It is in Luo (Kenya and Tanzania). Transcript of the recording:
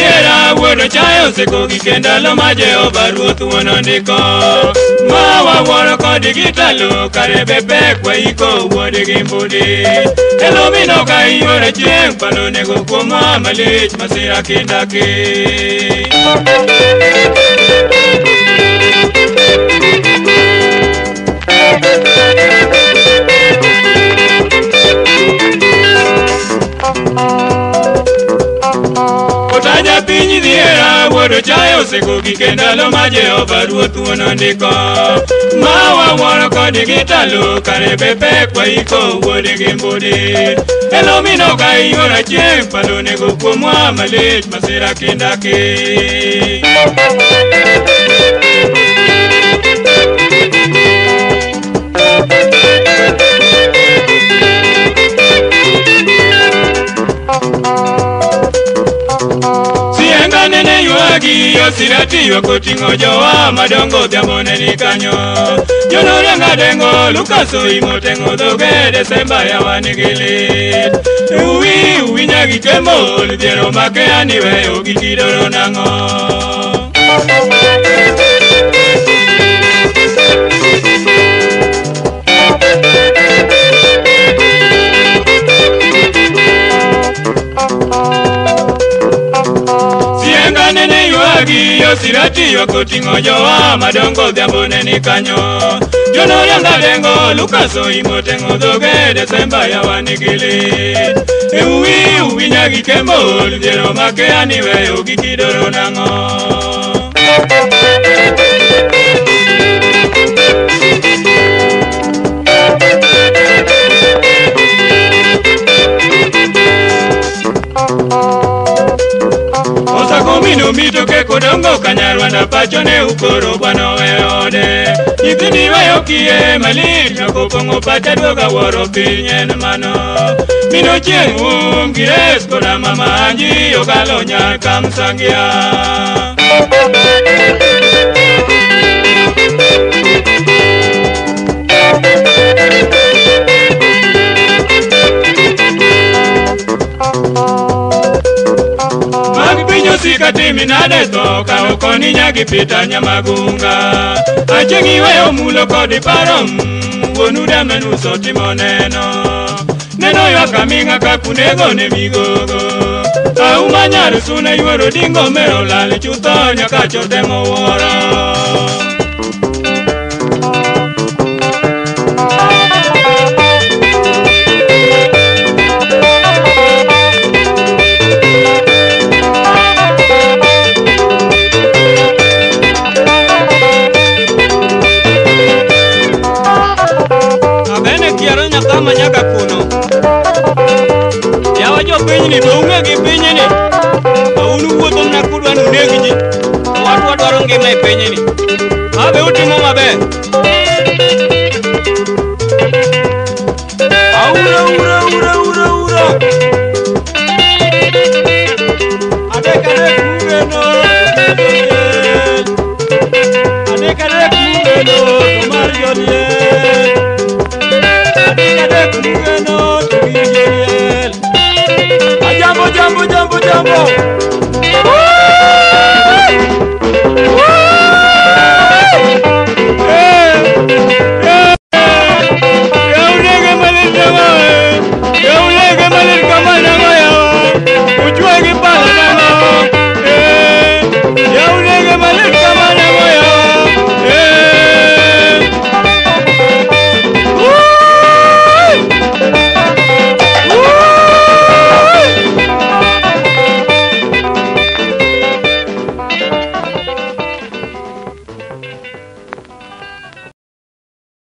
dhiera wuodo chayo oseko gi ndalo ma Jehova Ruoth wuon ondiko. Ma wawuoro kod gitalo kare be pek waiko wuod gi mbudi. Elomino ka iyuoro chieng' palo nego kuomwa malich masira kindaki. Otaja piny dhiera wuodo chayo oseko gi ndalo ma Jehova Ruoth wuon ondiko. Ma wawuoro kod gitalo kare be pek waiko wuod gi mbudi. Elomino ka iyuoro chieng' palo nego kuomwa malich masira kindaki. Sienga nene ywagi osirati ywak oting'o jowa madongo odhiambo ne ni kanyo. Jonorenga dengo Lukas oimo teng'o dhoge Desemba yawa nigi lit. Uwi uwi nyagi kembo dhier omake an iweyo gi kidoro nang'o. Sienga nene ywagi osirati ywak oting'o jowa madongo odhiambo ne ni kanyo. Jonorenga dengo Lukas oimo teng'o dhoge Desemba yawa nigi lit. Uwi uwi nyagi kembo dhier omake an iweyo gi kidoro nang'o. Osako mino mito ke kodongo kanyarwanda pacho ne ukoro bwana oweyo ode. Nyithindi weyo kiye malich nyakopong'o pacha duoga wuoro piny en mano. Mino chieng' um gi res koda mama Anji ogalo nyar Kamsangia. Mag piny osika timi nade tho ka ok oni nyagi pita nyamagunga. Achieng' iweyo mulo kod paro wuonu damenuso timo neno. Neno ywak aming'a kakunego ne migogo. Auma nyar suna yuoro dingo mero lal chutho nyaka chotemo wuoro. Abene kiaro nyaka manyaka kuno. Yawa jopinyni be ung'e gi pinyni. To un uwuotho mana kudwa ni uneg ji. To wan wadwaro ngima e pinyni. Abe utimo maber. Aura ura ura ura ura. Adek adek mugeno. Adek adek mugeno to mar joliel. Adek adek mugeno to gi joliel. Ajambo jambo jambo jambo.